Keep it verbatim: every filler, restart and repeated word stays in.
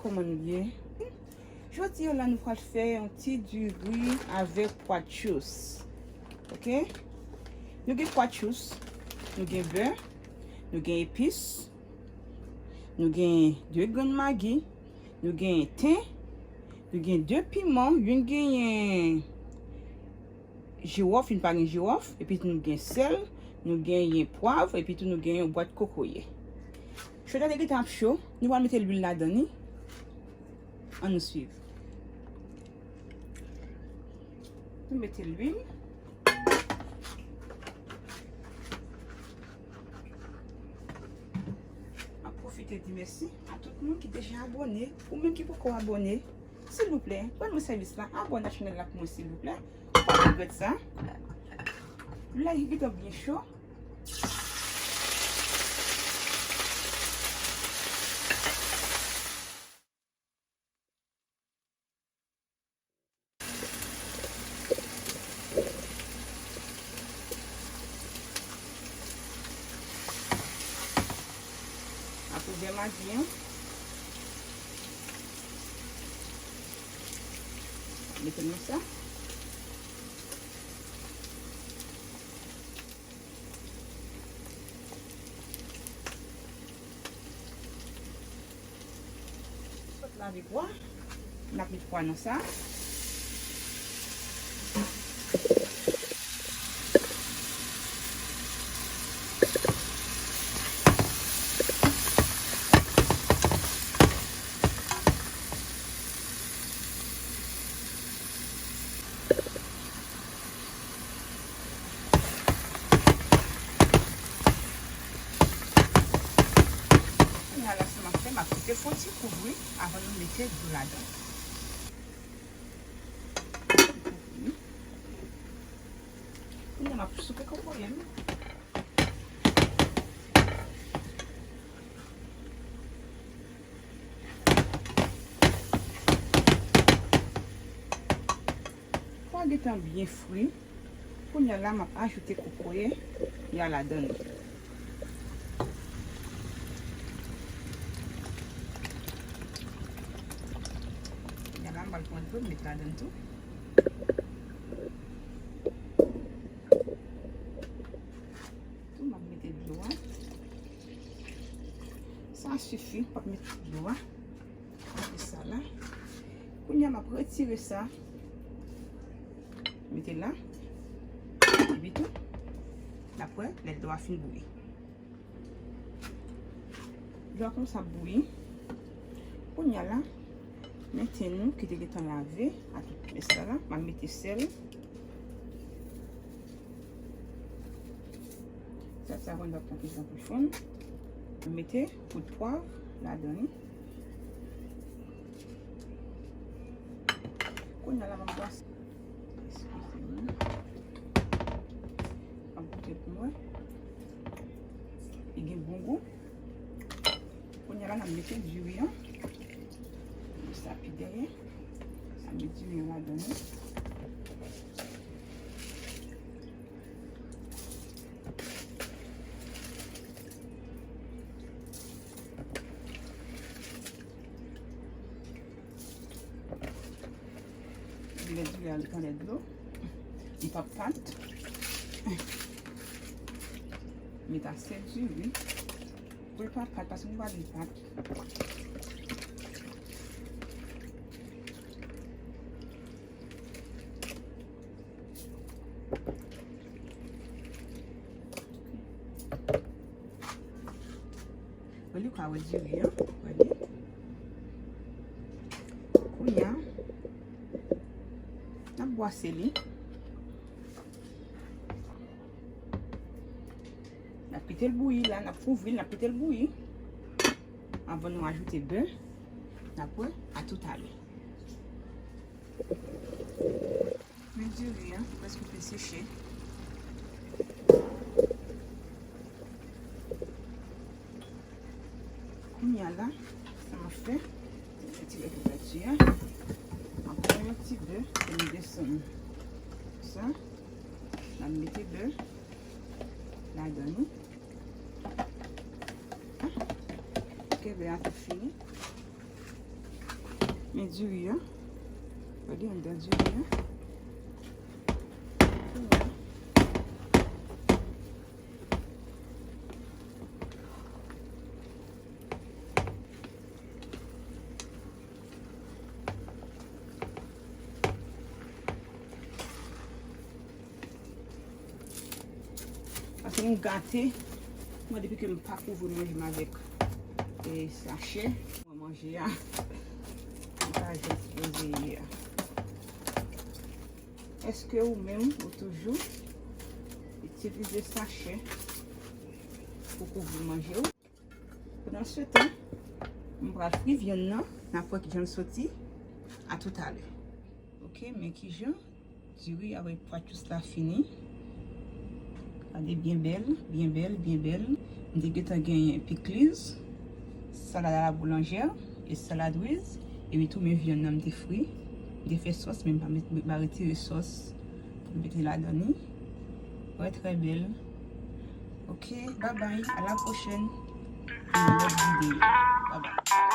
Kòman nou ye? Jodi a la, nou pral fè yon ti diri avèk pwa tchous. Oke? Nou gen pwa tchous, nou gen bè, nou gen epis, nou gen de grenn magi, nou gen ten, nou gen de piman, youn genyen jiwòf, youn pa gen jiwòf, epi nou gen sèl, nou genyen pwav, epi tou nou gen yon bwat kokoye. Cho tande gentan ap cho, nou pral mete lwil ladan li. Ann nou swiv. Nou mete lwil. Mwen pwofite di mèsi a tout moun ki deja abòne, ou menm ki poko abòne, silvouplè, rann mwen sèvis la, abòne a chanèl la pou mwen, silvouplè. Ou p ap regrèt sa. Lè li gentan byen cho. Ap ouvè magi an. Mete nan sa. Sot lave pwa. N ap met pwa nan sa. Kounye a la, sa m ap fè, m ap kite fon ti kouvri avan nou mete dlo ladan. Kounye a, m ap souke kokoye m. Pwa gentan byen fri. Kounye a la, m ap ajoute kokoye a ladan li. Kounye a la, m pral pran dlo, m met ladan tou. Tou, m ap mete dlo a. Sa sifi, m p ap met dlo a. Mete sa la. Kounye a, m ap retire sa. Mete la. Epi tou, n ap wè lè dlo a fin bouyi. Dlo a kòmanse ap bouyi. Kounye a la, men ten nou ki te gentan lave ak epis la la, m ap mete sèl. Sa, sa, konn ap tanpe jan pou fonn. M mete poud pwav ladan li. Kounye a la, m ap bwase. Eskize mwen. M ap goute pou mwen. Li gen bon gou. Kounye a la, n ap mete diri an. Sa pi dèyè. N ap met diri an ladan li. Lè diri a li pran lè dlo, li p ap pat. Met ase diri. Pou l pa pat, paske nou pa vle pat. Wè li kwa wè diri an, wè li. Kounye a, n ap bwase li. N ap kite l bouyi la, n ap kouvri l, n ap kite l bouyi. Anvan nou ajoute bè, n ap wè a toutalè. Men diri an prèske fin seche. Kounye a la, sa m ap fè, m retire kouvèti a. M ap pran yon ti bè pou m desann sa. M ap mete bè ladan li. Kenbe a tou fini. Men diri a. Gade anndan diri a. Paske m gate. Mwen, depi ke m pa kouvri manje m avèk, e, sachè, mwen manje a, li pa jan sipoze ye a. Èske ou menm, ou toujou itilize sachè pou kouvri manje w? Pandan se tan, m pral fri vyann nan, n ap wè kijan l soti. A toutalè. Ok, men kijan diri avèk pwatous la fini. Gade, byen bèl, byen bèl, byen bèl. M te gentan genyen pikliz, salad a la boulanjè e salad riz. Epi tou, men vyann nan m te fri. M te fè sòs, men m pa met, m pa retire sòs pou m mete ladan li. Wè, trè bèl. Ok, bye bye, à la prochaine. Pou yon lòt videyo. Bye bye.